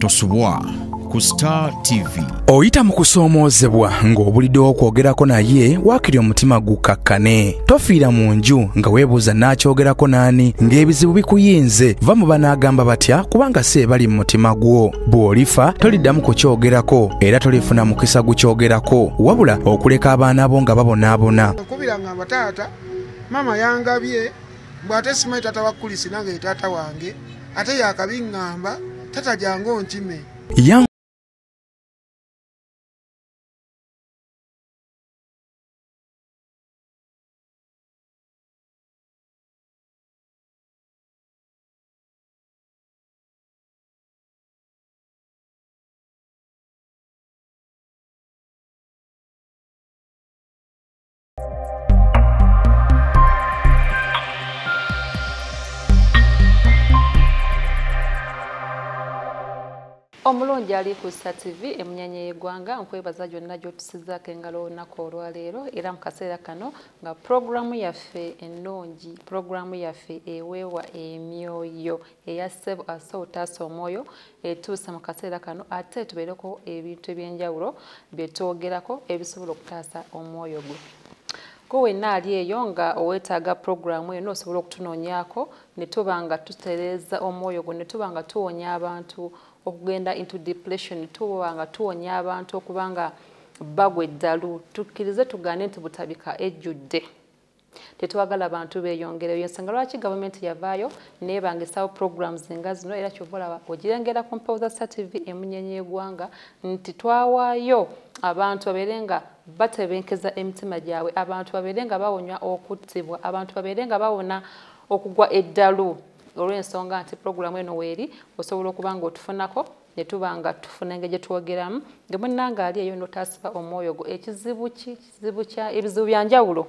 Tosubwa ku Star TV. Oyita mu kusoomoozebwa ng'obuliddewo okwogerako naye waakiri omutima gukakkane. Tofiira mu nju nga weebuuza n'akyogerako n'ani ng'ebizibu bikuyinze. Va mu banaagamba batya kubanga si ebali mu mutima gwo. Bw'olifa toliddamu kukyogerako era tolifuna mukisa gukyogerako, wabula okuleka abaana bo nga babonaabona. Nkubira ngamba taata, maama yangabye mbw ate simanyi taata wa Kulisi nange ye taata wange, ate yakabiŋŋamba tata jangu onkime. Omulungi ali ku Star TV emunyanya y'eggwanga, nkwebaza gyonna gy'otusizaako engalo olunaku olwaleero era mu kaseera kano nga pulogulaamu yaffe ennungi, pulogulaamu yaffe eweewa emyoyo eya Ssebo Aso Otaasa Omwoyo etuuse mu kaseera kano, ate tubeereko ebintu eby'enjawulo bye twogerako ebisobola okutaasa omwoyo gwe. Gwe wenna ali eyo nga oweetaaga pulogulaamu eno osobola okutunoonyaako ne tuba nga tutereeza omwoyo gwo, ne tuba nga tuwonya abantu okugenda into depression, tuba nga tuwonya abantu okuba nga bagwa eddalu. Tukkirize tugaane nti butabika ejjudde, tetwagala bantu beeyongereyo. Ensonga lwaki gavumenti yavaayo neebanga essaawo programs nga zino, era kyova olaba ogirengera ku mpewo za Star TV emunyenye y'eggwanga nti twawaayo abantu babeere nga batebenkeza emitima gyabwe, abantu babeere nga bawonya okuttibwa, abantu babeere nga bawona okugwa eddalu, olw'ensonga nti pulogulaamu eno weeri osobola okuba nga otufunako ne tuba nga tufuna engeri gye twogeramu. Nga munnange ali eyo n'otaasiba omwoyo gwo, ekizibu ki? Kizibu kya ebizibu bya njawulo.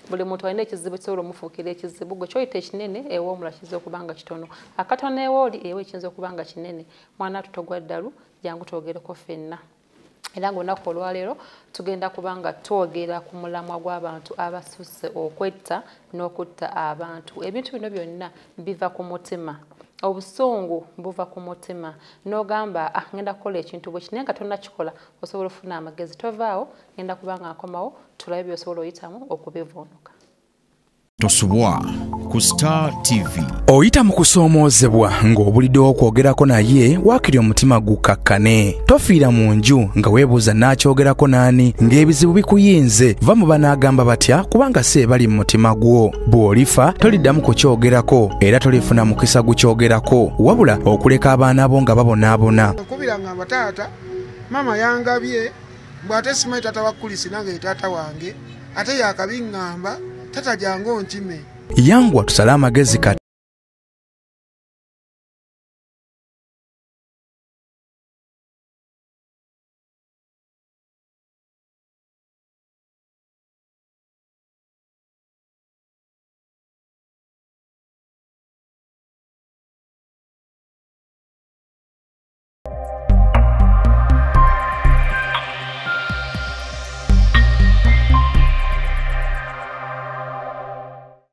Buli muntu alina ekizibu kisobola omufuukira ekizibu. Gwe ky'oyita ekinene ew'omulala kiyinza okuba nga kitono, akatono ewooli ewe kiyinza okuba nga kinene. Mwana tutogwa ddalu, jangu twogereko ffenna. Era ng'olunaku olwaleero tugenda kuba nga twogera ku mulamwa gw'abantu abasusse okwetta n'okutta abantu. Ebintu bino byonna biva ku mutima. Obusungu buva ku mutima. N'ogamba ah, ngenda kukola ekintu bwe kino, naye nga tonnakikola osobola okufuna amagezi. Tovaawo, ngenda kuba nga nkomawo tulabe by'osobola oyitamu okubivuunuka. Tosubwa ku Star TV. Oyita mu kusoomoozebwa ng'obuliddewo okwogerako naye waakiri omutima gukakkane. Tofiira mu nju nga weebuuza n'akyogerako n'ani ng'ebizibu bikuyinze. Va mu banaagamba batya kubanga si ebali mu mutima gwo. Bw'olifa toliddamu kukyogerako era tolifuna mukisa gukyogerako, wabula okuleka abaana bo nga babonaabona. Nkubira ngamba taata, maama yangabye mbw ate simanyi taata wa Kulisi nange ye taata wange, ate yakabiŋŋamba tata jangu onkime. Yangwa tusale amagezi kati.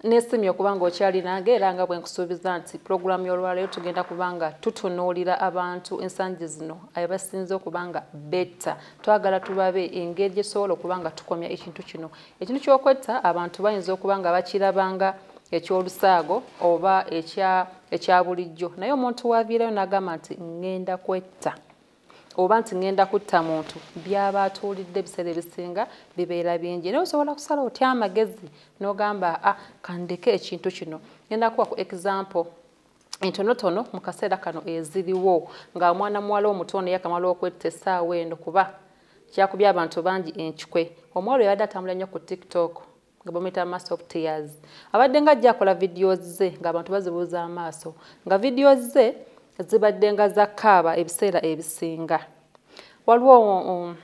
Nesimye okuba ng'okyali nange era nga bwe nkusuubiza nti pulogulaamu y'olwaleero tugenda kuba nga tutunuulira abantu ensangi zino abasinze okuba nga betta. Twagala tubabe engeri gye tusobola okuba nga tukomya ekintu kino. Ekintu ky'okwetta abantu bayinza okuba nga bakirabanga ekyolusaago oba ekya bulijjo, naye omuntu waaviirayo n'agamba nti ŋŋenda kwetta oba nti ŋŋenda kutta muntu, by'aba atuulidde ebiseera ebisinga bibeera bingi. Naye osobola kusala otya amagezi n'ogamba ah, kandeke ekintu kino. Ŋŋenda kuwa ku example entonotono mu kaseera kano eziriwo nga omwana muwala omuto ono yakamala okwetta essaawa eno kuba kyakubye abantu bangi enkikwe. Omuwala yabadde atambula nnyo ku TikTok nga bamuyita Master of Tears. Abadde nga ajja akola videos ze ng'abantu bazibuuza amaaso, nga videos ze zibadde nga za kaaba ebiseera ebisinga. Waliwo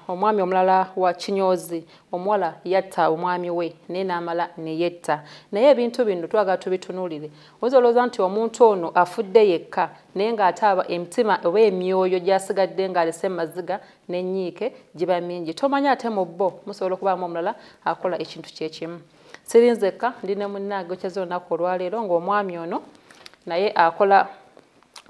omwami omulala wa kinyozi, omuwala yatta omwami we naye n'amala ne yetta. Naye ebintu bino twagala tubitunuulire. Oyinza olowooza nti omuntu ono afudde yekka, naye ng'ate emitima oba emyoyo gy'asigadde ng'alese maziga n'ennyiike giba mingi. Tomanya ate mu bo musobola okubaamu omulala akola ekintu kye kimu. Siri nzekka, ndi ne munnange okyeza olunaku olwaleero ng'omwami ono naye akola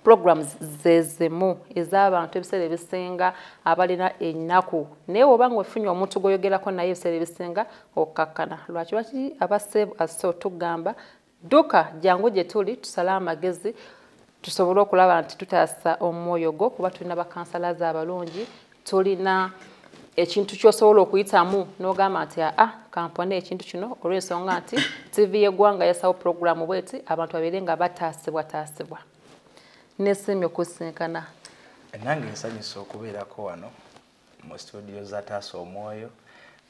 Programs zezimu ez'abantu ebiseera ebisinga abalina ennaku, naye oba ng'ofunye omuntu gw'oyogerako naye ebiseera ebisinga okkakkana. Lwaki lwaki aba Save a Soul tugamba dduka jangu gye tuli tusale amagezi tusobole okulaba nti tutaasa omwoyo gwo, kuba tulina bakansalazi abalungi, tulina ekintu ky'osobola okuyitamu n'ogamba nti aa kampone ekintu kino, olw'ensonga nti TV y'eggwanga yasawo puroguramu bweti abantu babeere nga bataasibwataasibwa. Nesiimye okusinkana. Nange nsanyusa okubeerako wano mu studio za Taasa Omwoyo.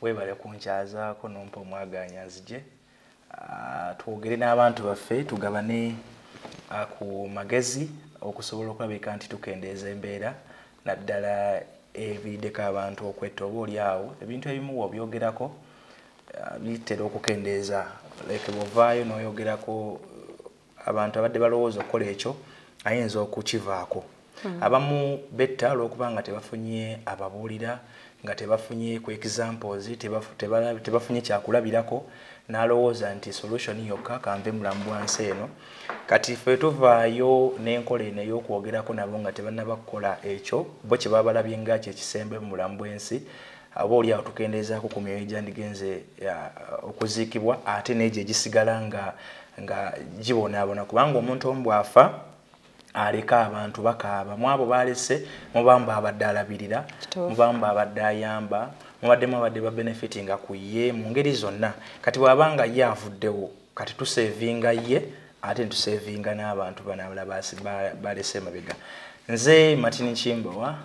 Weebale kunkyazaako nompa omwagaanya nzije twogere n'abantu baffe, tugabane ku magezi okusobola okulabika nti tukendeeza embeera, naddala ebiddeko abantu okwetta oba oli awo. Ebintu ebimu w'obyogerako bitera okukendeeza, like bw'ovaayo n'oyogerako abantu abadde balowooza okukola ekyo ayinza okukivaako. Abamu betta olw'okuba nga tebafunye ababuulira, nga tebafunye ku examples, tebafunye kyakulabirako, n'alowooza nti solution yokka kanve mulamu bwa nsi eno. Kati ffe tuvaayo n'enkola eno ey'okwogerako nabo nga tebannaba kukola ekyo bo kye baba balabye nga kye kisembe mu bulamu bw'ensi, oba oli awo tukendeezaako ku myoyo egyandigenze okuziikibwa, ate n'egyo egisigala nga gibonaabona, kubanga omuntu omu bw'afa aleka abantu bakaaba. Mu abo balese mubamu babadde alabirira, mubamu babadde ayamba, mubaddemu abadde babenefitinga ku ye mu ngeri zonna. Kati bw'abanga ye avuddewo, kati tusevinga ye ate tusevinga n'abantu bano abalala balese emabega. Nze Martin Kimbowa,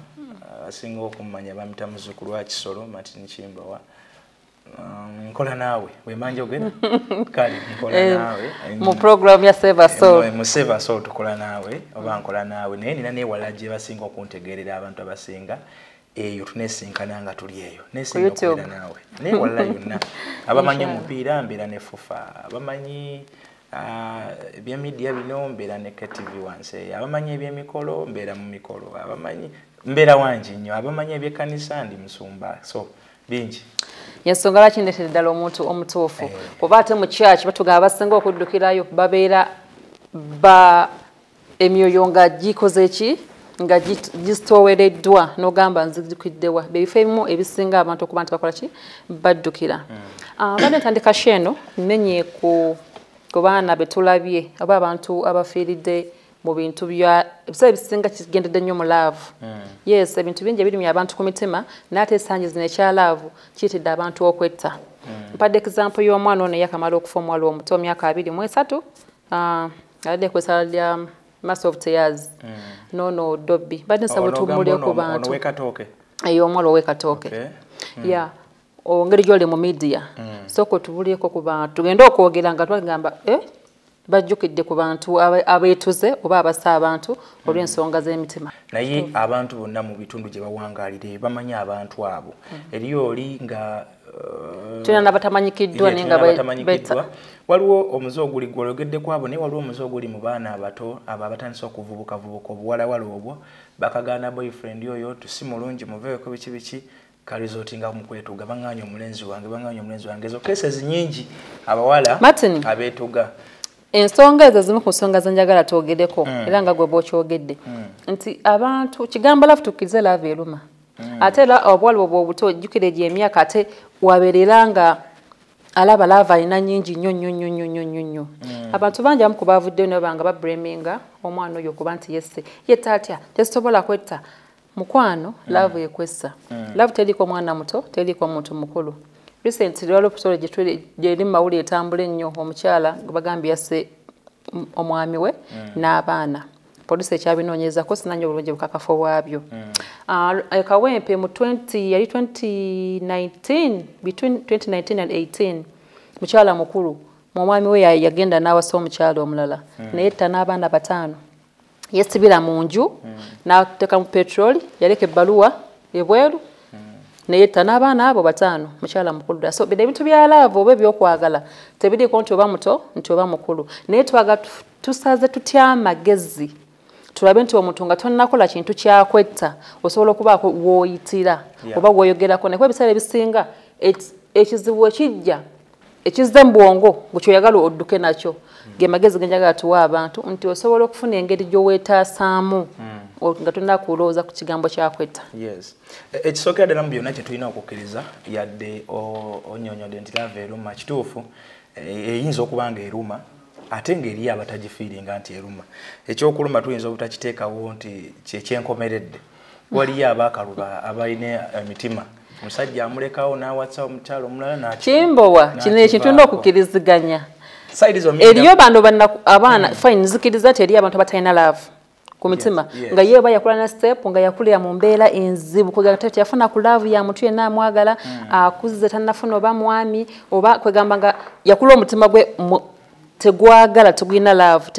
asinga okumanya bamita muzzukulu wa Kisolo. Martin Kimbowa, nkola naawe wemanjogera kale nkola naawe mu program ya Save a Soul. Mu Save a Soul tukola naawe oba nkola naawe, naye nina newala gye basinga okuntegeerera abantu abasinga eyo tunesinkana nga tuli eyo nesinga okubeera naawe newala yonna. Abamanyi omupiira mbeera ne FUFA, abamanyi ebyemidia bino mbeera ne KTV wansi eyo, abamanyi ebyemikolo mbeera mu mikolo, abamanyi mbeera wangi nnyo, abamanyi ebyekkanisa ndi musumba, so bingi. Ensonga lwaki ndeetera ddala omuntu omutuufu, kuba ate mu church batugamba abasinga okuddukirayo babeera ba emyoyo nga gikoze ki, nga gisitowereddwa, n'ogamba nzijukiddewa. Bebifo ebimu ebisinga abantu okuba nti bakola ki, baddukira. Badde ntandika show eno mmenye ku baana be tulabye oba abantu abafiiridde mu bintu bya ebiseera ebisinga kigendedde nnyo mu love. Yes, ebintu bingi ebirumya abantu ku mitima, naye ate ensangi zino ekya love kiyitidde abantu okwetta. Mpadde example y'omwana ono eyakamala okufa, omuwala omuto myaka 23, abadde ku essala lya Mass of Tears, nono Dobby. Badde nsaba otuwummulire ku bantu. Ey'omuwala ow'e Katooke. Ya ongeri gy'oli mu media, sooka otubulireko ku bantu, tugende okwogera nga twagamba bajjukidde ku bantu abeetuze oba abassa abantu olw'ensonga z'emitima. Naye abantu bonna mu bitundu gye bawangaalira bamanyi abantu abo. Eriyo oli nga tulina n'abatamanyikiddwa naye nga batamanyikiddwa. Waliwo omuze oguli gw'oyogeddeko abo, naye waliwo omuze oguli mu baana abato abo abatandise okuvubukavubuka, obuwalawala obwo, bakagaana boyfriend oyo tusi mulungi muveeko biki biki, karesortinga mu kwetuga, baŋŋaanya omulenzi wange, baŋŋaanya omulenzi wange. Ezo cases nnyingi, abawala abeetuga. Ensonga ezo zimu ku nsonga ze njagala twogereko, era nga gwe bw'okyogedde nti abantu kigamba love, tukkirize love eruma. Ate era obuwala obwo obuto, jjukira egyo emyaka ate wabeerera nga alaba love alina nnyingi nnyo nnyo nnyo nnyo nnyo nnyo nnyo. Abantu bangi abamu ku bavuddeyo ne baba nga bablaminga omwana oyo okuba nti yesse, yetta atya, tesobola kwetta. Mukwano, love ekwessa. Love teriiko mwana muto, teriiko muntu mukulu. Recently waliwo story gyeri mu mawulire etambula ennyo, omukyala gwe bagambye yasse omwami we n'abaana. Poliisi ekyabinoonyezako, sinanya obulungi bukakafu bwabyo. Kawempe mu 20 yali 2019, between 2019 and 18, mukyala mukulu omwami we yagenda n'awasa omukyala omulala, naye tta n'abaana 5, yesibira mu nju n'ateeka mu petroli, yaleka ebbaluwa ebweru, neyetta n'abaana abo 5, mukyala mukulu ddala. So bino ebintu bya love oba ebyokwagala tebiriiko nti oba muto nti oba mukulu, naye twagala tusaze tutya amagezi tulabe nti omuntu nga tonnakola kintu kyakwetta osobola okubaako w'oyitira oba w'oyogerako. Naye kuba ebiseera ebisinga ekizibu ekijja Ekizze mu bwongo gwe kyoyagala odduke nakyo. Ge magezi ge njagala tuwa abantu nti osobola okufuna engeri gy'oweetaasaamu nga tonnakulowooza ku kigambo kyakwetta. Yes. Ekisookera ddala mu byonna kye tulina okukkiriza, yadde onnyonnyodde nti love eruma, kituufu, eyinza okuba nga eruma ate ng'eriyo abatagifiiringa nti eruma. Ekyokuluma tuyinza obutakiteekawo nti kyekyenkomeredde. Waliyo abaakaluba abalina emitima, omusajja amulekawo n'awasa omukyala omulala. Kimbowa, kino ekintu tulina okukkiriziganya. Eriyo bano abaana, fine, nzikiriza nti eriyo abantu abatalina love ku mitima, nga ye oba yakula na step, nga yakulira mu mbeera enzibu, kwegamba teyafuna ku love ya muntu yenna amwagala, akuze tannafuna oba mwami oba kwegamba nga yakula omutima gwe tegwagala, tegulina love,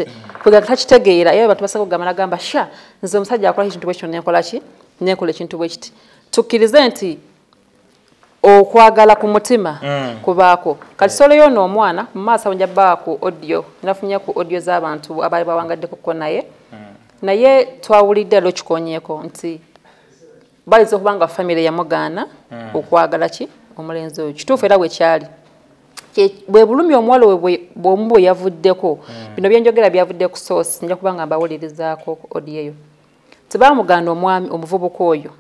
kwegamba takitegeera. Era abantu basinga okugamba nagamba sha nze omusajja akola ekintu bwekityo nenkola ki, nenkola ekintu bwe kiti. Tukkirize nti okwagala ku mutima kubaako. Kati solo yono omwana mu maaso awo nja bbawa ku audio, nafunye ku audio z'abantu abaali bawangaddeko naye. Naye twawulidde alo kikonyeeko nti bayinza okuba nga famire yamugaana okwagala ki omulenzi oyo. Kituufu era bwe kyali. Bwe bulumi omuwala bw'omu bwe yavuddeko, bino bye njogera byavudde ku source, nja kuba nga mbawulirizaako audio eyo. Tebaamugaana omwami omuvubuka oyo.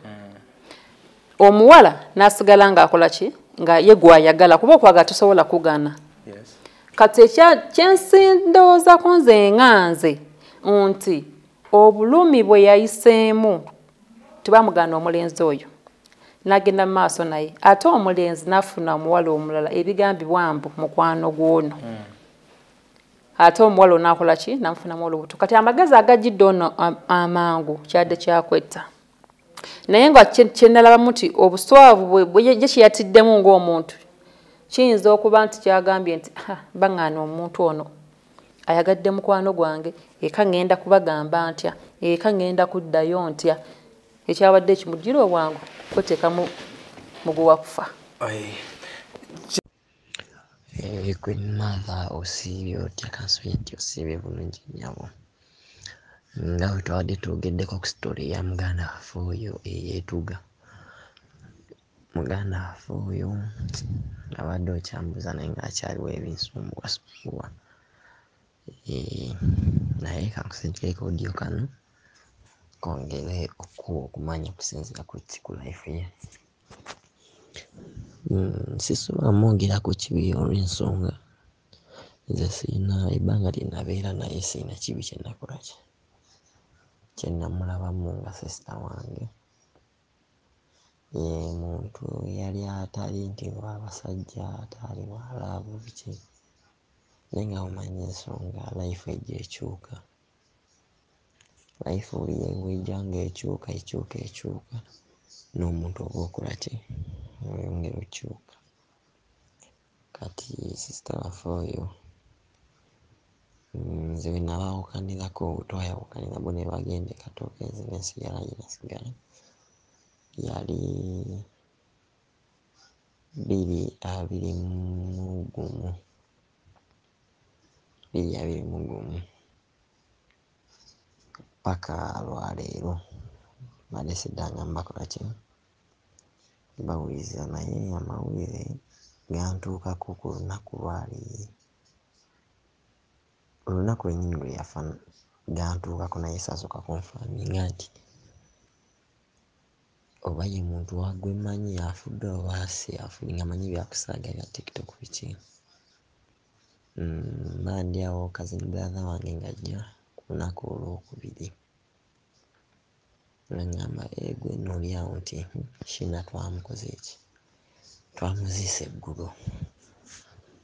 Omuwala n'asigala ng'akola ki, nga ye gw'ayagala, kuba okwagala tosobola kugaana. Kati kyensindowoozako nze nga nze nti obulumi bwe yayiseemu, tebamugaana omulenzi oyo n'agenda mu maaso naye, ate omulenzi n'afuna omuwala omulala ebigambibwa mbu mukwano gw'ono. Ate omuwala ono n'akola ki, n'amufunamu olubuto. Kati amagezi agajjidde ono amangu kyadde kyakwetta. Naye nga kye nalabamu nti obuswavu ye kye yatiddemu ng'omuntu kiyinza okuba nti kyagambye nti baŋŋaana omuntu ono ayagadde mukwano gwange, eka ŋŋenda kubagamba ntya, eka ŋŋenda kuddayo ntya. Ekyabadde ekimujjira obwangu kweteekamu muguwa kufa. Queen Mother osiibye otya? Kansuubire nti osiibye bulungi nnyabo. Nga bwe twabadde twogeddeko ku story ya muganda waffe oyo eyeetuga. Muganda waffe oyo abadde okyambuuza naye ng'akyaliwo ebinsumbuwasumbuwa. Naye kankusindikireko audio kano kongere okuwa okumanya okusinziira ku ki ku life ye. Sisobola mwogerako kibi olw'ensonga nze sirina ebbanga lye nabeera naye sirina kibi kye nakola ki kye namulabamu nga sister wange. Ye muntu eyali atali nti w'abasajja, ataali wa love biki, naye nga omanyi ensonga life ejja ekyuka. Life buli bw'ejja ng'ekyuka ekyuka ekyuka n'omuntu oba okola ki, oyongera okyuka. Kati sister waffe oyo nze bwe nabaawukanirako, twayawukanira bo ne bagenda e Katooke nze ne nsigala gye nasigala. Yali 2021, 2021 paka lwaleero mbadde siddanga mbakola ki, mbawuliriza, naye amawulire gantuukako ku lunaku lwali olunaku lwennyini lwe yafa gantuukako, naye saasooka confirminga nti oba ye muntu gwe mmanyi afudde oba si afudde, nga mmanyi byakusaaga bya TikTok biki. Mba ndi awo cousin brother wange ng'ajja ku lunaku olwokubiri n'aŋŋamba, "Gwe nno oli awo," nti Shina twamukoze ki, twamuziise eggulo.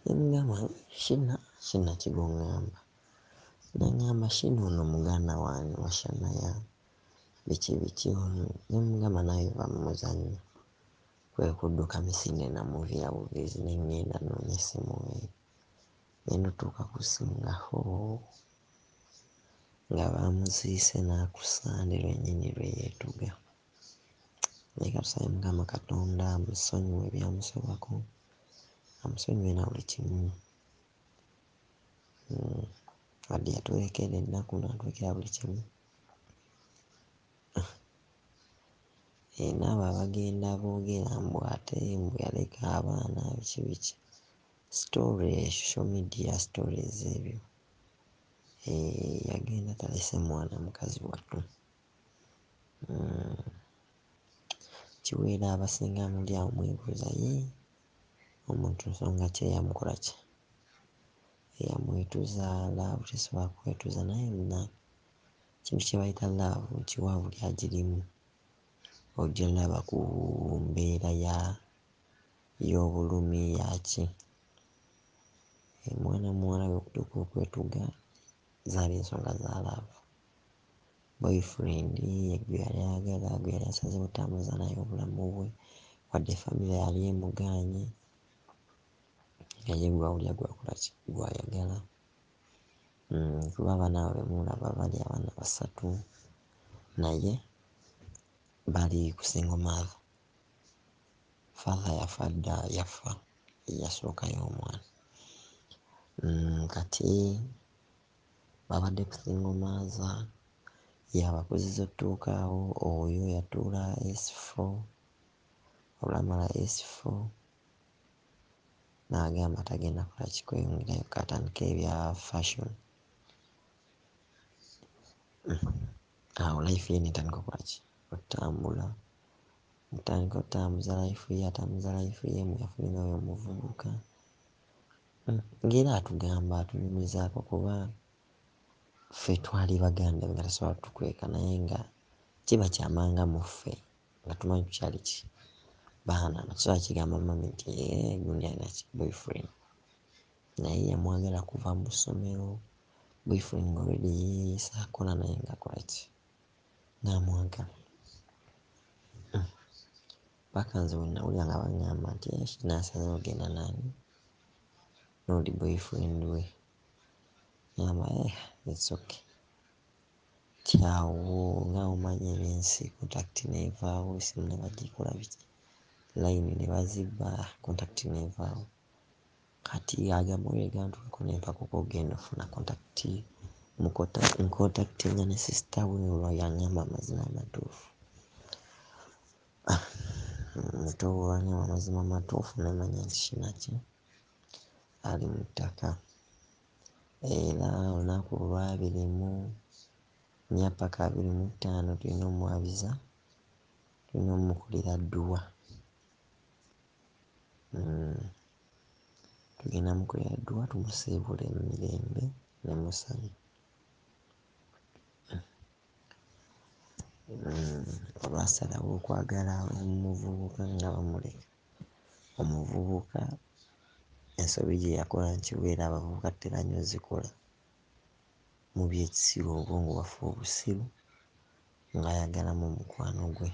Ne mmugamba, "Shina, Shina ki gw'oŋŋamba?" N'aŋŋamba, "Shina ono muganda wange wa Shanaya biki biki ono." Ne mmugamba, "Naawe va mu muzannyo." Kwe kudduka misinde namuviira buviizi ne ŋŋenda nnoonya essimu ye. Ŋŋenda ottuuka ku ssimu nga hoo nga baamuziise n'aku Ssande lwennyini lwe yeetuga. Naye ka tusabe Mukama Katonda amusonyiwe ebyamusobako, amusonyiwe na buli kimu. Wadde yatulekera ennaku n'atulekera buli kimu. N'abo abagenda boogera mbu ate mbu yaleka abaana biki biki, Story, social media stories ebyo. Yagenda talese mwana mukazi wattu. Kiweera abasinga muli awo mwebuuza, ye omuntu nsonga ki eyamukola ki? Eyamwetuza love tesobola kwetuza naye munnange ekintu kye bayita love nkiwa buli agirimu. Ojja laba ku mbeera ya y'obulumi yaki. Mwana muwala we okutuuka okwetuga zaali nsonga za love. Boyfriend gwe yali ayagala, gwe yali asazeewo ottambuza naye obulamu bwe, wadde famire yali emugaanye, nga ye gw'awulira gw'akola ki? Gw'ayagala. Kuba abaana abo be mulaba bali abaana basatu naye bali ku single mother. Father yafa dda, yafa yasookayo omwana. Kati babadde ku single mother, y'abakuziza ottuuka awo, oyo yatuula S4, olwamala S4 n'agamba tagenda kukola ki? Kweyongerayo k'atandike ebya fashion. Awo life ye n'etandika okukola ki? Ottambula. Atandika ottambuza life ye, atambuza life ye mwe yafunira oyo omuvubuka. Ng'era atugamba atunyumizaako kuba ffe twali baganda be nga tasobola kutukweka naye nga kiba kyamanga mu ffe nga tumanyi tukyali ki? Baana nga tosobola kigamba mummy nti ee gundi alina ki? Boyfriend. Naye yamwagala kuva mu ssomero, boyfriend nga already yeeyisa akola naye ng'akola ki? Ng'amwagala. Paka nze we nnawulira nga baŋŋamba nti n'asazeewo ogenda naani? N'oli boyfriend we. Ŋŋamba it's okay. Kati awo nga bw'omanyi ebyensi contact n'evaawo, essimu ne bagikola biki, layini ne bazibba, contact n'evaawo. Kati ago amawulire gantuukako ne mpakuka okugenda okufuna contact, ncontactinga ne sister we olwo y'aŋŋamba amazima amatuufu. Muto we olwangamba amazima amatuufu ne mmanya nti kinaki ali mu ttaka. Era olunaku olwa 24 paka 25 tulina omwabiza, tulina ommukolera dduwa. Tugenda mmukolera dduwa tumusiibule mu mirembe ne mu ssanyu. Olwasalawo okwagala omuvubuka nga bamuleka. Omuvubuka ensobi gye yakola nkiweera abavubuka tutera nnyo ozzikola mu by'ekisiru, obwongo bwaffe obusiru ng'ayagalamu mukwano gwe.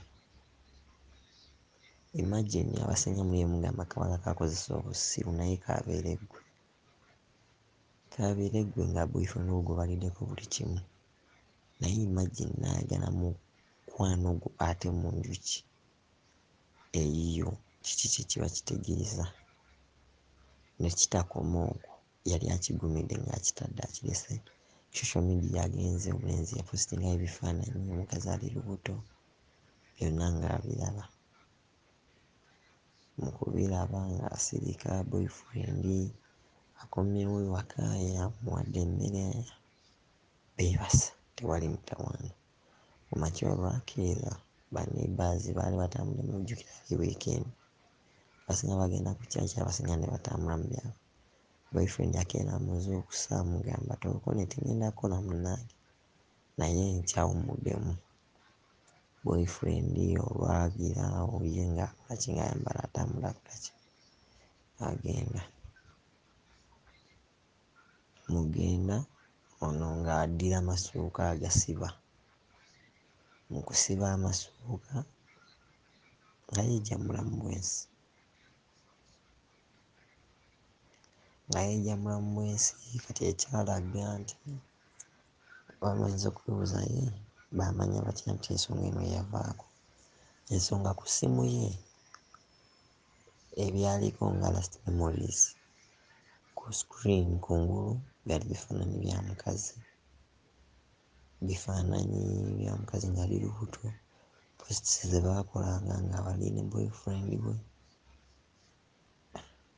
Imagine abasinga muli mugamba akawala kaakozesa obusiru naye k'abeere ggwe. K'abeere ggwe nga boyfriend wo gw'obaliddeko buli kimu. Naye imagine n'ayagala mukwano gwo ate mu njuki eyiyo, kiki kye kiba kitegeeza? Ne kitakoma okwo, yali akigumidde ng'akitadde akirese social media agenze omulenzi yapositingayo ebifaananyi omukazi ali lubuto byonna ng'abiraba. Mu kubiraba ng'asirika boyfriend akomyewo ewaka amuwadde emmere beebase tewali mutawaana. Ku makya olwakeera ba neighbours baali batambuddemu ojjukira yali weekend, abasinga bagenda ku church abasinga ne batambula mu byabwe. Boyfriend akeera amuzuukusa amugamba tookole ŋŋenda kukola munnange naye nkyawummuddemu. Boyfriend olwagira awo ye ng'akola ki? Ng'ayambala atambula akola ki? Agenda. Mugenda ono ng'addira amasuuka agasiba. Mu kusiba amasuuka nga yeggya mu bulamu bw'ensi. Nga yeggya mu bulamu bw'ensi kati ekyalaga nti bayinza okwebuuza ye baamanya batya nti ensonga eno yavaako? Ensonga ku ssimu ye ebyaliko nga last memories ku screen kungulu byali bifaananyi bya mukazi, bifaananyi bya mukazi ng'ali lubuto, posts ze baakolanga nga bali ne boyfriend we.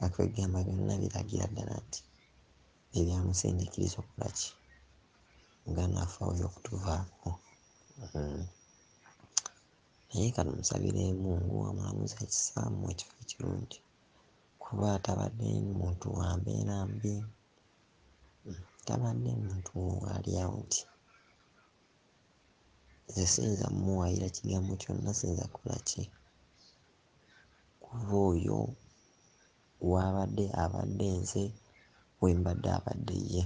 Nga kwegamba byonna biragira ddala nti ebyamusindiikiriza okukola ki, muganda waffe oyo okutuvaako. Naye katumusabire Mungu amulamuze ekisa, amuwe ekifo ekirungi, kuba tabadde muntu wa mbeera mbi, tabadde muntu ali awo nti nze siyinza mmuwayira kigambo kyonna, siyinza kukola ki, kuba oyo w'abadde abadde nze, we mbadde abadde ye.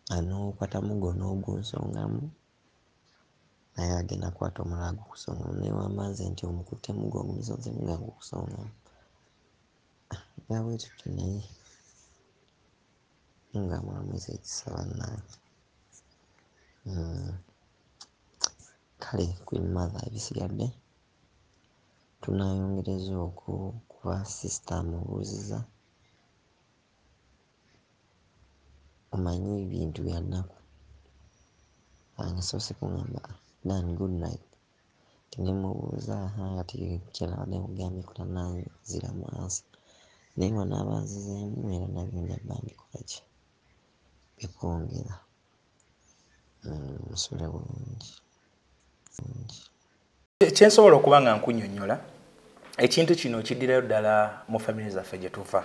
Anookwata muggo n'ogunsongamu, naye agenda kukwata omulala gukusongamu. Naye wamma nze nti omukutte muggo ogumusonzemu nga gukusongamu. Nga bwe tutyo, naye Mungu amulamuze ekisa bannange. Kale Queen Mother, ebisigadde tunaayongereza okwo kuba sister amubuuziza, omanyi bintu bya nnaku. Ansoose kuŋŋamba Dan good night, ne mmubuuza kati kye nabadde nkugambye tannanziramu answer, naye bw'anaaba anzizeemu era nabyo nja bba mbikola ki, bikwongera. Musule bulungi. Kyensobola okuba nga nkunnyonnyola ekintu kino kiddirayo ddala mu famire zaffe gye tuva,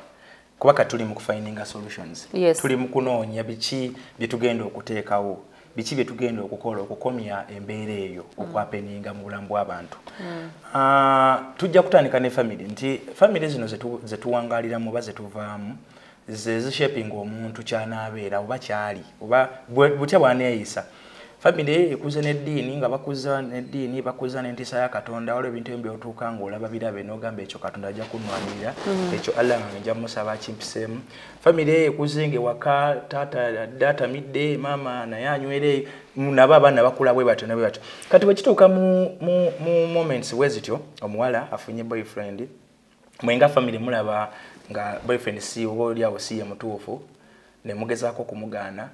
kuba kati tuli mu kufindinga solutions. Tuli mu kunoonya biki bye tugenda okuteekawo, biki bye tugenda okukola okukomya embeera eyo okwahappeninga mu bulamu bw'abantu. Tujja kutandika ne famire, nti famire zino zetuwangaaliramu oba zetuvaamu ze zishapinga omuntu ky'anaabeera oba kyali oba butya bw'aneeyisa. Famire ekuze n'eddiini, nga bakuza n'eddiini, bakuza n'entiisa ya Katonda, waliwo ebintu ebimu by'otuuka ng'olaba birabe n'ogamba ekyo Katonda ajja kunnwanirira, ekyo Allah nga nja musaba akimpiseemu. Famire ekuze ng'ewaka taata adde atamidde, maama naye anywere, nabo abaana bakula bwe batyo ne bwe batyo. Kati bwe kituuka mu moments bwe zityo, omuwala afunye boyfriend, mwe nga famire mulaba nga boyfriend si oba oli awo si ye mutuufu, ne mugezaako okumugaana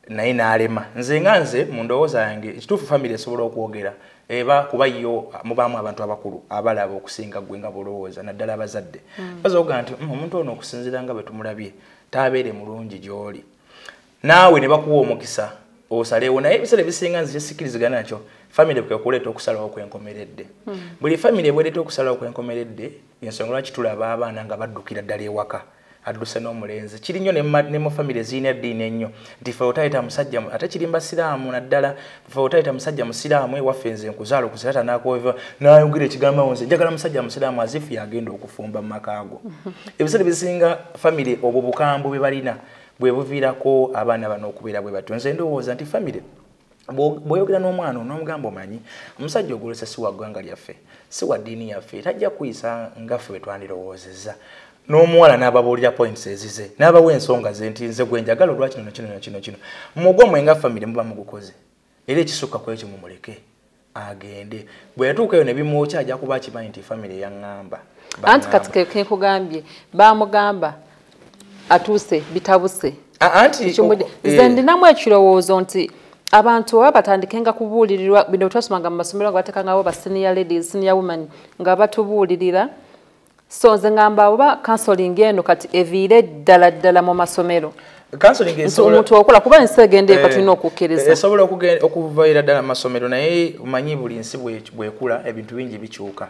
naye n'alema. Nze nga nze mu ndowooza yange ekituufu famire esobola okwogera eba kuba yo mubaamu abantu abakulu abalaba okusinga ggwe nga bw'olowooza, naddala abazadde. Basobola okugamba nti omuntu ono okusinziira nga bwe tumulabye taabeere mulungi gy'oli, naawe ne bakuwa omukisa osalewo. Naye ebiseera ebisinga nze kyesikkirizigana nakyo, famire kwe kuleeta okusalawo kwenkomeredde. Buli famire bw'ereeta okusalawo kwenkomeredde, ensonga lwaki tulaba abaana nga baddukira ddala ewaka, adduse n'omulenzi. Kiri nnyo ne mu famire zirina eddiini ennyo nti fe otayita musajja, ate kiri mu basiraamu naddala, fe otayita musajja musiraamu ewaffe, nze nkuzaala okuzira nakweva nayogera ekigambo nze njagala musajja musiraamu, azifu yagenda okufumba mu maka go. Ebiseera ebisinga famire obwo bukambwe bwe balina bwe buviirako abaana bano okubeera bwe batyo. Nze ndowooza nti famire bw'oyogera n'omwana n'omugamba omanyi omusajja ogolesa si wa ggwanga lyaffe, si wa ddiini yaffe, tajja kuyisa nga ffe bwe twandirowoozezza, n'omuwala n'ababuulira points ezize n'abawa ensonga ze nti nze gwe njagala olwa kino kino kino kino, mugwo mwe nga famire muba mugukoze, era ekisukka ku ekyo mumuleke agende. Bwe yatuukayo ne bimwokya ajja kuba akimanyi nti famire yaŋŋamba. Anti kati kenkugambye baamugamba atuuse bitabuse. Anti nze ndinamu ekirowoozo nti abantu oba batandikenga kubuulirirwa bino twasomanga mu masomero nga bateekangawo ba senior ladies, senior women nga batubuulirira. So nze ngamba oba counseling eno kati eviire ddala ddala mu masomero, omuntu okola kuba ensi egenda eka, tulina okukkiriza. Esobola okuvaira ddala mu masomero, naye omanyi buli nsi bwekula ebintu bingi bikyuka.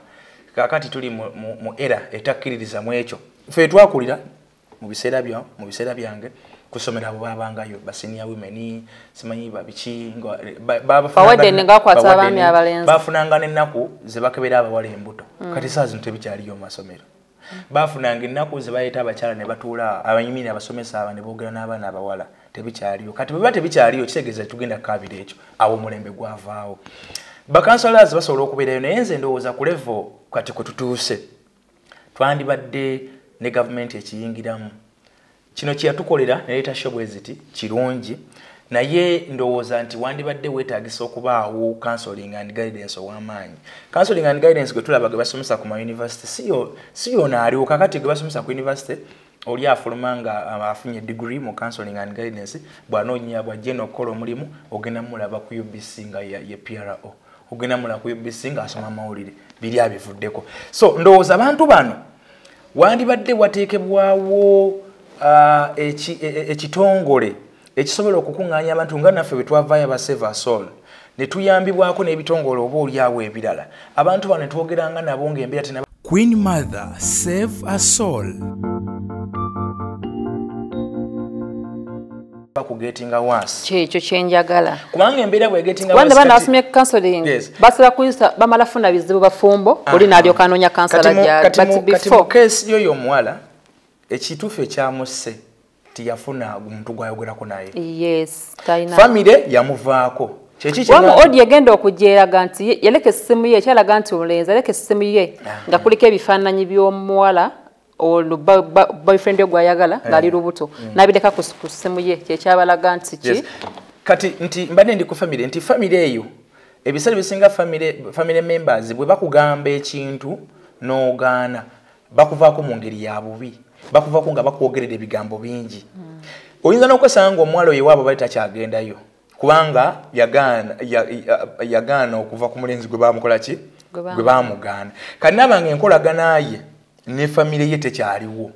Kakati tuli mu era etakkiririza mu ekyo ffe twakulira mu biseera byo. Mu biseera byange kusomera abo babangayo ba senior women, simanyi babiki, bafunanga n'ennaku ze bakebera abawala embuto. Kati saa zino tebikyaliyo mu masomero. Bafunanga ennaku ze bayita abakyala ne batuula abanyimini abasomesa aba ne boogera n'abaana abawala, tebikyaliyo. Kati bwe biba tebikyaliyo kitegeeza tugenda kukaabira ekyo, awo omulembe gwavaawo. Bacounsellors basobola okubeerayo, naye nze ndowooza ku level kati kwe tutuuse twandibadde ne gavumenti ekiyingiramu. Kino kyeyatukolera neleeta show bwe ziti kirungi, naye ndowooza nti wandibadde weetagisa okubaawo counseling and guidance ow'amaanyi. Counseling and guidance gwe tulaba gwe basomesa ku ma university si yono aliwo kakati. Gwe basomesa ku university oli afuluma nga afunye degree mu counseling and guidance, bw'anoonya bw'ajja eno okukola omulimu ogenda mulaba ku UBC nga ye PRO, ogenda mulaba ku UBC ng'asoma amawulire, biri abivuddeko. So ndowooza abantu bano Wandibadde wateekebwawo ekitongole ekisobola okukuŋŋaanya abantu nga naffe bwe twavaayo aba Save a Soul ne tuyambibwako n'ebitongole oba oliawo ebirala, abantu bano ne twogeranga nabo ng'embeera tena. Queen Mother Save a Soul bakugetinga wansi. Kyekyo kyenjagala. Kubanga embeera bwegetinga wansi bana basomye counseling. Yes. Basaba kuyisa bamala funa bizibu bafumbo oli n'alyoka anoonya kansala gyali. But before case yoyo omuwala ekituufu ekyamusse tiyafuna omuntu gwayogerako naye. Yes, talina. Family yamuvaako. Wamu odi yagenda okugyeraga nti yaleka essimu ye, ekyalaga nti omulenzi aleka essimu ye nga kuliko ebifaananyi by'omuwala olwo boyfriend gw'ayagala ng'ali lubuto, n'abireka ku ssimu ye, kyekyabalaga nti ki. Kati nti mbadde ndi ku family, nti family eyo ebiseera ebisinga family members bwe bakugamba ekintu n'ogaana, bakuvaako mu ngeri ya bubi, bakuvaako nga bakwogerera ebigambo bingi. Oyinza n'okwesanga ng'omuwala oyo ewaabwe bali takyagendayo kubanga yagaana okuva ku mulenzi gwe bamukola ki, gwe bamugaana. Kati naabanga enkolagana ye ne famire ye tekyaliwo,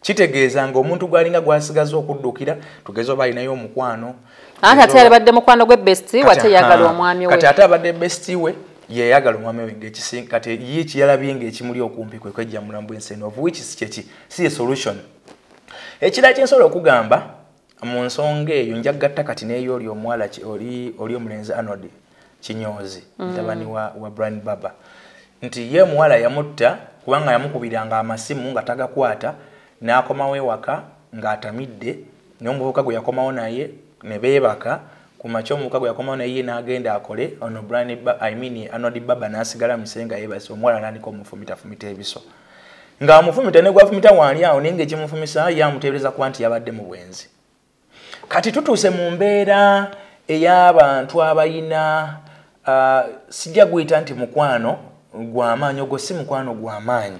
kitegeeza ng'omuntu gw'alinga gw'asigaza okuddukira, tugeze oba alinayo omukwano. Anti ate yalibadde mukwano gwe bestie we, ate yayagala omwami we. Kati ate abadde bestie we, yeyagala omwami we ng'ekisinga. Kati ye kiyalabye ng'ekimuli okumpi kwe kwejja mu bulamu bw'ensi eno, of which si kyeki, si ye solution. Ekirala kye nsobola okugamba mu nsonga eyo, njagatta kati n'eyo oli omuwala oli omulenzi Arnold Kinyozi, mutabani wa Brian Baba, nti ye omuwala yamutta kubanga yamukubiranga amasimu nga tagakwata, n'akomawo ewaka ng'atamidde, n'omuvubuka gwe yakomawo naye ne beebaka. Ku makya omuvubuka gwe yakomawo naye ye n'agenda akole, ono Arnold Baba n'asigala mu kisenge yeebase, omuwala n'atandika omufumitafumita ebiso. Ng'amufumita ne gw'afumita waali awo, naye ng'ekimufumisa ye amuteebereza kuba nti yabadde mu bwenzi. Kati tutuuse mu mbeera ey'abantu abayina sijja guyita nti mukwano gw'amaanyi, ogwo si mukwano gw'amaanyi.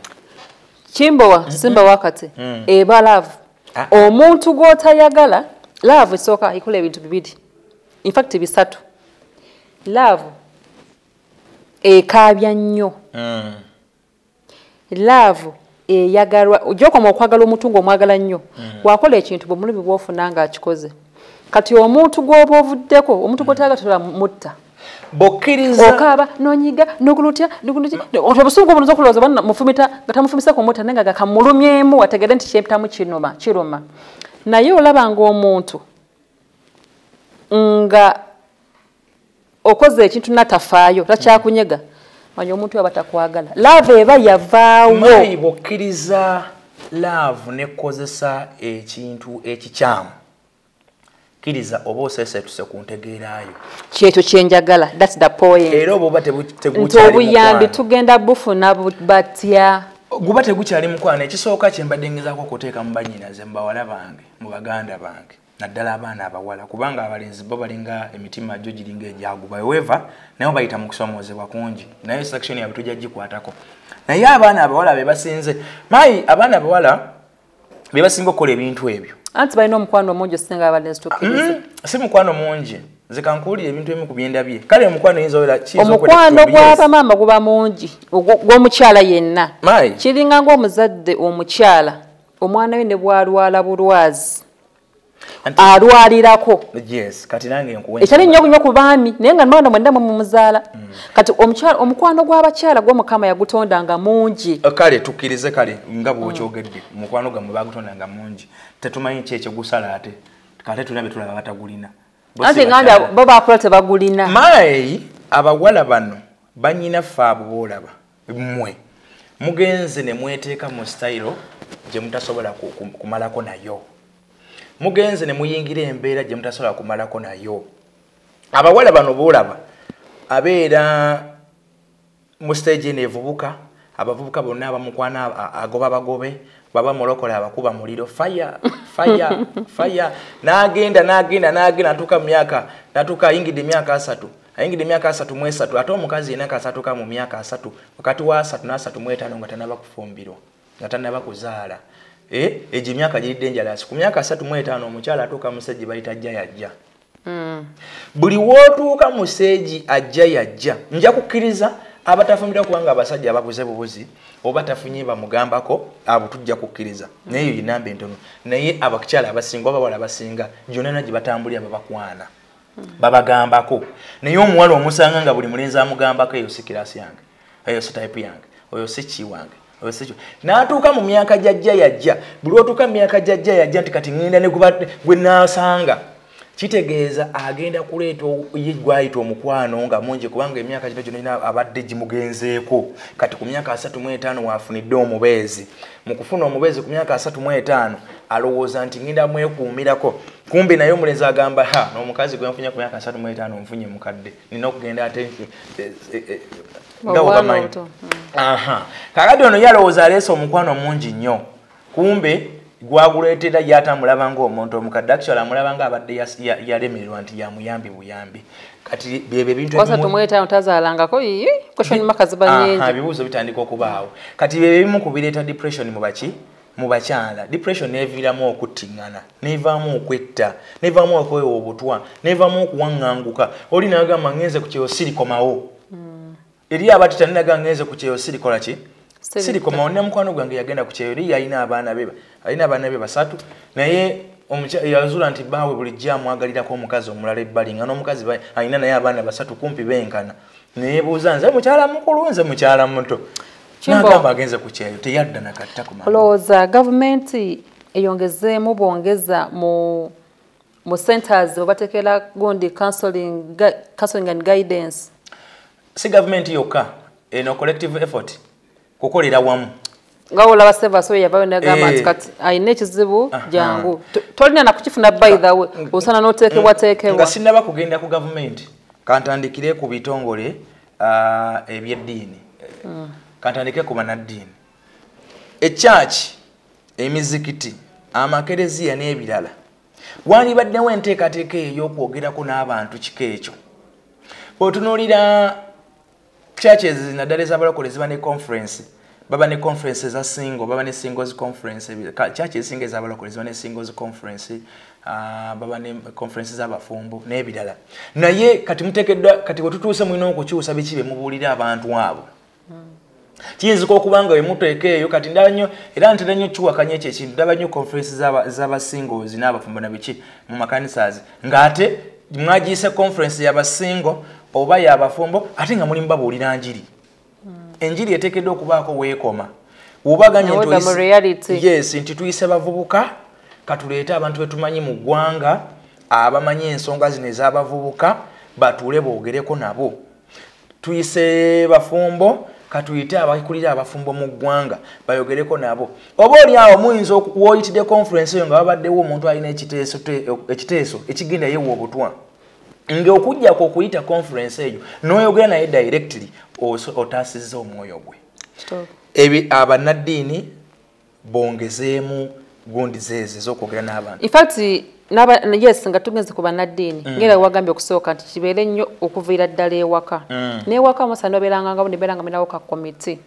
Kimbowa, simba wakati eba love. Omuntu gw'otayagala, love esooka ekola ebintu bibiri, in fact bisatu. Love ekaabya nnyo. Love eyagalwa, ojja okwagala omuntu ng'omwagala nnyo, wakola ekintu bw'omulubi bw'ofuna ng'akikoze. Kati omuntu gw'oba ovuddeko, omuntu gw'otayagala tosobola mutta. Bokkiriza okaaba n'onyiga n'okulutya obusungu obunoza okulowooza bana mufumita nga tamufumisa kumutta, naye nga kamulumyemu ategere nti kyempitamu kiruma. Naye olaba ng'omuntu nga okoze ekintu n'atafaayo, takyakunyega, manya omuntu aba takwagala. Love eba yavaawo. Mayi bw'okkiriza love n'ekkozesa ekintu ekikyamu, kkiriza oba oseeseetuse ku ntegeerayo. Kyekyo kyenjagala, that's the point. Era oba tegukyali nti obuyambi tugenda bufuna batya? Guba tegukyali mukwano. Ekisooka kye mbadde ngezaako okuteeka mu bannyinaze, mu bawala bange, mu baganda bange, naddala abaana abawala, kubanga abalenzi bo balinga emitima gyo giringa egyaguba, however naye bayita mu kusoomoozebwa kungi, naye section yaabwe tujja gikwatako. Naye abaana abawala be basinze, mayi abaana abawala be basinga okukola ebintu ebyo. Anti balina omukwano mungi osinga abalenzi, tukkirize. Si mukwano mungi, nze kankuwulira ebintu ebimu ku byendabye. Kale omukwano oyinza obeera kiyinza omukwano gw'abamaama guba mungi, gw'omukyala yenna. Kiringa ng'omuzadde omukyala, omwana we ne bw'alwala bulwazi alwalirako. Yes, kati nange nkuwe. Ekyali nnyo nnyo ku baami, naye nga mwana mwenda mumuzaala. Kati omukyala, omukwano gw'abakyala gw'Omukama yagutonda nga mungi. Kale tukkirize, kale nga bw'okyogedde, omukwano gwammwe bagutonda nga mungi. Tetumanyi ki ekigusala ate. Kate tulina be tulaba batagulina. Anti ngambye bo baakula tebagulina. Mayi abawala bano bannyinaffe abo b'olaba mmwe mugenze ne mweteeka mu sitayiro gye mutasobola kumalako nayo. Mugenze ne muyingira embeera gye mutasobola kumalako nayo. Abawala bano b'olaba abeera mu stage eno evubuka, abavubuka bonna abamukwana agoba bagobe, baba mulokola abakuba muliro, fire fire fire, n'agenda n'agenda n'agenda natuuka mu myaka, natuuka ayingidde emyaka 30, ayingidde emyaka 33, ate omukazi yenna kasatuka mu myaka 30, wakati wa 3 na 35 nga tannaba kufumbirwa, nga tannaba kuzaala. Egyo emyaka giri dangerous. Ku myaka 35 omukyala atuuka mu stage bayita ajja yajja. Buli w'otuuka mu stage ajja yajja, nja kukkiriza Abatafumbiriddwa kubanga abasajja babuze bubuzi oba tafunye bamugambako, abo tujja kukkiriza, naye eyo namba entono. Naye abakyala abasinga oba abawala abasinga gyonna gye batambulira babakwana, babagambako. Naye omuwala omusanga nga buli mulenzi amugambako, eyo si class yange, eyo si type yange, oyo si ki wange, oyo si ki. N'atuuka mu myaka jajja yajja, buli otuuka mu myaka jajja yajja nti kati ŋŋenda ne gwe naasanga, kitegeeza agenda kuleeta ye gwayita omukwano nga mungi, kubanga emyaka gino gyonna abadde gimugenzeeko. Kati ku myaka 35 waafunidde omubeezi. Mu kufuna omubeezi ku myaka 35 alowooza nti ŋŋenda mwekuumirako, kumbe naye omulenzi agamba ha, n'omukazi gwe nfunye ku myaka 35 nfunye mukadde, nina okugenda ate nga bw'obamanyi. Kakati ono ye alowooza aleese omukwano mungi nnyo, kumbe gwaguleetera ye ate amulaba ng'omuntu omukadde. Actually amulaba ng'abadde yalemererwa nti yamuyambi buyambi. Kati byebyo ebintu tazaalangako question mark ziba nnyingi. Ebibuuzo bitandika okubaawo. Kati byebyo ebimu ku bireeta depression mu baki, mu bakyala. Depression neviiramu okuttiŋŋana, nevaamu okwetta, nevaamu okwewa obutwa, nevaamu okuwaŋŋanguka. Oli n'agamba ŋŋenze ku kyeyo sirikomawo. Eri abatita ninaga ŋŋenze ku kyeyo sirikola ki? Sirikomawo. Nina mukwano gwange yagenda ku kyeyo, eri yalina abaana be, alina abaana be 3, naye yazuula nti bbaawe bulijjo amwagalirako omukazi omulala ebbali, nga n'omukazi alina naye abaana 3 kumpi benkana. Neyebuuza nze mukyala mukulu, nze mukyala muto. N'agamba agenze ku kyeyo, teyadda nakatta ku mangu. Olowooza gavumenti eyongezeemu bwongeza mu centers obateekera gundi counseling and guidance? Si gavumenti yokka, eno collective effort, kukolera wamu. Nga olaba Seva yavaayo n'agamba nti kati alina ekizibu jangu, tolina nakukifuna by the way, osana n'oteekebwateekebwa. Nga sinnaba kugenda ku gavumenti, kantandikire ku bitongole eby'eddiini, kantandike ku bannaddiini. Ekyaki, emizikiti, amakereziya n'ebirala, wandibaddewo enteekateeka eyo ey'okwogerako n'abantu kika ekyo. Bw'otunuulira churches naddala ez'abalokole ziba ne conference, baba ne conference eza single, baba ne singles conference. Church ezisinga ez'abalokole ziba ne singles conference, baba ne conference z'abafumbo n'ebirala. Naye kati muteekeddwa, kati bwe tutuuse mulina okukyusa biki bye mubuulira abantu abo. Kiyinzika okuba nga wemuteeka eyo kati ndaba nnyo, era ntera nnyo kiwakanya ekyo ekintu, ndaba nnyo conference z'abasingles n'abafumbo na biki mu makanisas, ng'ate mwagiyise conference y'abasingo oba y'abafumbo, ate nga mulimu babuulira njiri. Enjiri eteekeddwa okubaako weekoma. Bw'obaganye yes, nti tuyise bavubuka, katuleete abantu betumanyi mu ggwanga abamanyi ensonga zino ez'abavubuka, batuule boogereko nabo. Tuyise bafumbo, katuyite abakulira abafumbo mu ggwanga bayogereko nabo. Oba oli awo muyinza woyitidde conference eyo nga babaddewo omuntu alina ekiteeso ekigenda yeewa obutwa, ng'okujjako okuyita conference eyo n'oyogera naye directly, otaasizza omwoyo gwe. Abannaddiini bongezeemu gundi zeezi ez'okwogera n'abantu. In fact, yes, nga tugenze ku bannaddiini, ngera wagambye okusooka nti kibeere nnyo okuviira ddala ewaka. N'ewaka omusana obeeranga nga nebeera nga mulinawo ka komiti.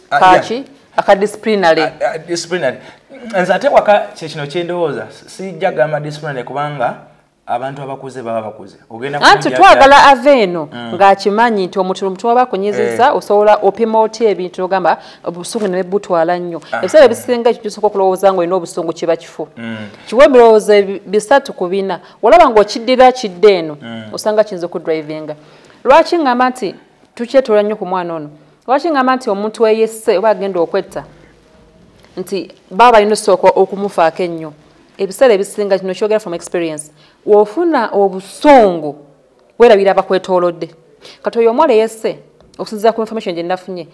Kaki? Aka disciplinary. Disciplinary. Nze ate waka kye kino kye ndowooza, sijja gamba disciplinary kubanga abantu abakuze baba bakuze. Anti twagala ave eno ng'akimanyi nti omuntu waba akunyizizza, osobola opima otya ebintu ogamba obusungu ne butwala nnyo. Ebiseera ebisinga ekintu ky'osooka okulowooza ng'olina obusungu kiba kifu. Kiwa ebirowoozo 3 ku 4, olaba ng'okiddira kidde eno, osanga kiyinza okudrivinga. Lwaki ngamba nti tukyetoola nnyo ku mwana ono? Lwaki ngamba nti omuntu eyesse oba agenda okwetta nti baba balina osooka okumufaako ennyo? Ebiseera ebisinga kino kyogera from experience, w'ofuna obusungu weerabira abakwetoolodde. Kati oyo omuwala eyesse, okusinziira ku information gye nafunye,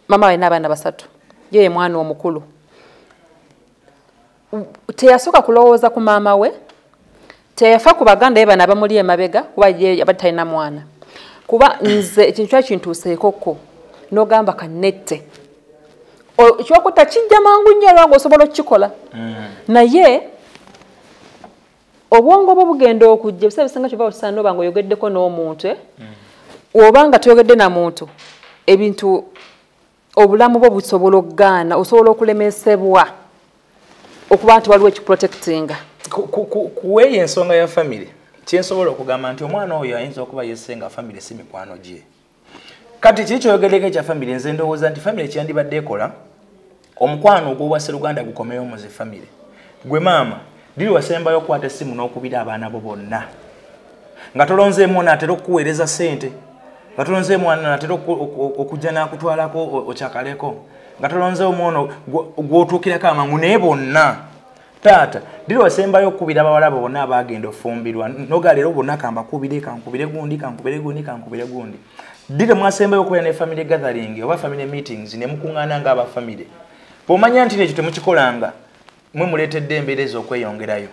maama we alina abaana 3, ye ye mwana omukulu. Teyasooka kulowooza ku maama we, teyafa ku baganda be bano abamuli emabega, kuba ye abadde talina mwana. Kuba nze ekintu kyali kintuuseekokko, n'ogamba kannette. Ekyokutta kijja mangu nnyo olwa ng'osobola okukikola. Naye obwongo bwo bugenda okujja, ebiseera ebisinga kyova okisaana n'oba ng'oyogeddeko n'omuntu, oba nga toyogedde na muntu, ebintu obulamu bwo busobola okugaana, osobola okulemesebwa okuba nti waliwo ekikuprotectinga. Kuweeyo ensonga ya famire, kyensobola okugamba nti omwana oyo ayinza okuba yesse nga famire si mikwano gye. Kati kiri kyoyogeddeko ekya famire, nze ndowooza nti famire kyandibadde ekola omukwano ogw'obwasseruganda gukomeyo mu zi famire. Gwe maama diri wasembayo okukwata essimu n'okubira abaana bo bonna nga tolonzeemu ono atera okukuweereza ssente, nga tolonzeemu ono atera okujja n'akutwalako okyakaleko, nga tolonzeemu ono gw'otuukirako amangu, naye bonna. Taata diri wasembayo okukubira abawala bo bonna abaagenda ofumbirwa noga leero bonna kambakubire, kankubire gundi, kankubire gundi, kankubire gundi. Diri mwasembayo okubeera ne family gathering oba family meetings ne mukuŋŋaana ng'abafamire. Bw'omanya nti ekyo temukikolanga, mwe muleetedde embeera ez'okweyongerayo.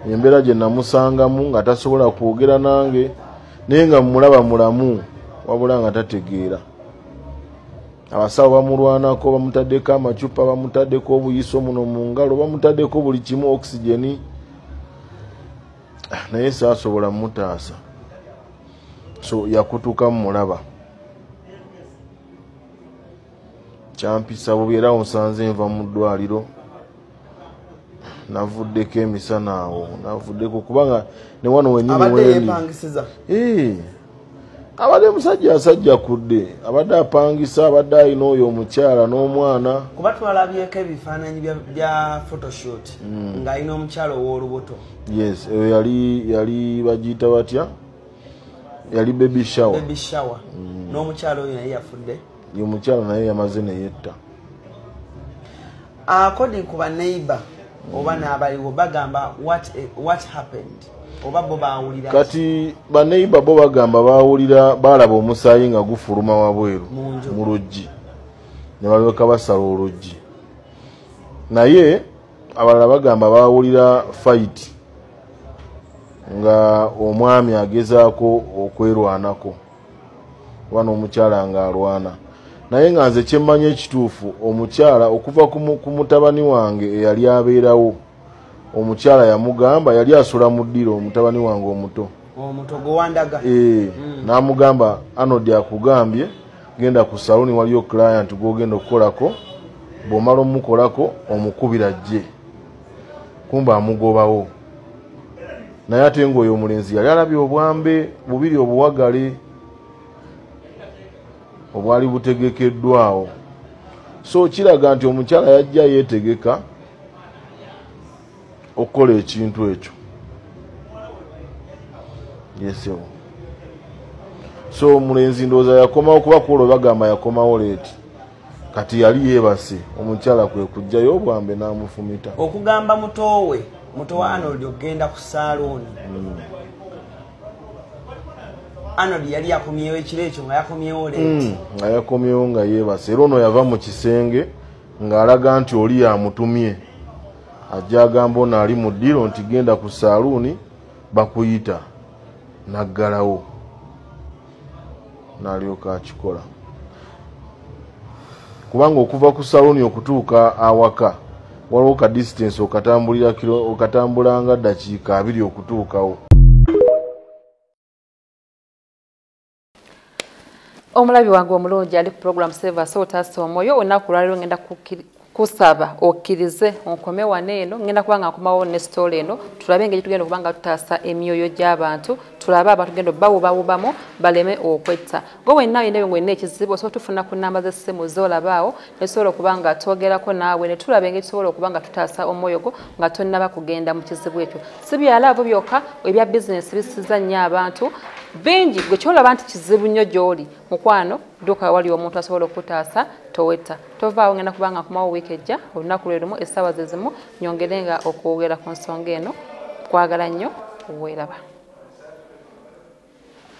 Embeera gye namusangamu nga tasobola kwogera nange, naye nga mmulaba mulamu wabula nga tategeera. Abasawo bamulwanako, bamutaddeko amacupa, bamutaddeko obuyiso muno mu ngalo, bamutaddeko buli kimu, oxygen, naye saasobola mutaasa. So yakutuka mmulaba, kyampisa bubi era onsanze nva mu ddwaliro, navuddeko emisana awo, navuddeko kubanga ne wano wennyini wendi. Abadde musajja asajja kudde, abadde apangisa, abadde alina oyo omukyala n'omwana. Kuba twalabyeko ebifaananyi bya photoshoot ng'alina omukyala ow'olubuto. Yes, eyo yali bagiyita batya? Yali baby shower. Baby shower. N'omukyala oyo naye yafudde. Ye omukyala naye yamaze ne yetta. According ku ba neighbor oba n'abaliwo bagamba what happened? Oba bo baawulira kati baneighbor bo bagamba baawulira baalaba omusaayi nga gufuluma wabweru mu luggi, ne balyoka basala oluggi. Naye abalala bagamba baawulira fight nga omwami agezaako okwerwanako oba n'omukyala ng'alwana. Naye nga nze kyemmanyi ekituufu, omukyala okuva ku mutabani wange eyali abeerawo, omukyala yamugamba, yali asula mu ddiro omutabani wange omuto gwewandaga, n'amugamba Arnold akugambye genda ku saluni waliyo client gw'ogenda okukolako, bw'omala omukolako omukubira ajje, kumbe amugobawo. Naye ate ng'oyo omulenzi yali alabye obwambe bubiri obuwagale obwali butegekeddwawo. So kiraga nti omukyala yajja yeetegeka okukola ekintu ekyo. Yesewo. So omulenzi ndowooza yakomawo, kuba kwolwo bagamba yakomawo leeti, kati yali yeebase, omukyala kwe kujjayo obwambe n'amufumita. Okugamba mutowe, muto wa Arnold okugenda ku saaluuni. Arnold yali yakomyewo ekiro ekyo nga yakomyewo leeti. Nga yakomyewo nga yeebase, era ono yava mu kisenge ng'alaga nti oli yamutumye, ajja agamba ono ali mu ddiro nti genda ku saaluuni bakuyita, n'aggalawo n'alyoka akikola. Kubanga okuva ku saaluuni okutuuka awaka waliwo ka distance okatambulanga ddakiika 2 okutuukawo. Omulabi wange omulungi ali ku program Save So Otaase Omwoyo, olunaku olwaleero ngenda kusaba okkirize onkome wano eno, ngenda kuba nga nkomawo ne story eno, tulabe engeri tugenda okuba nga tutaasa emyoyo gy'abantu, tulabe abantu tugenda bawubawubamu baleme okwetta. Gwe wenna olina ebyo ng'olina ekizibu, osobola tufuna ku nnamba z'essimu z'olabaawo, ne tusobola okuba nga twogerako naawe, ne tulaba engeri tusobola okuba nga tutaasa omwoyo gwo nga tonnaba kugenda mu kizibu ekyo. Si bya laavu byokka, ebya bizinesi bisiza nnyo abantu bingi. Gwe kyolaba nti kizibu nnyo gy'oli, mukwano dduka wali omuntu asobola okutaasa, towetta. Tovaawo, ngenda kubanga nkomawo wiiki ejja olunaku lwe lumu essaawa ze zimu, nyongere nga okwogera ku nsonga eno. Kwagala nnyo, weeraba.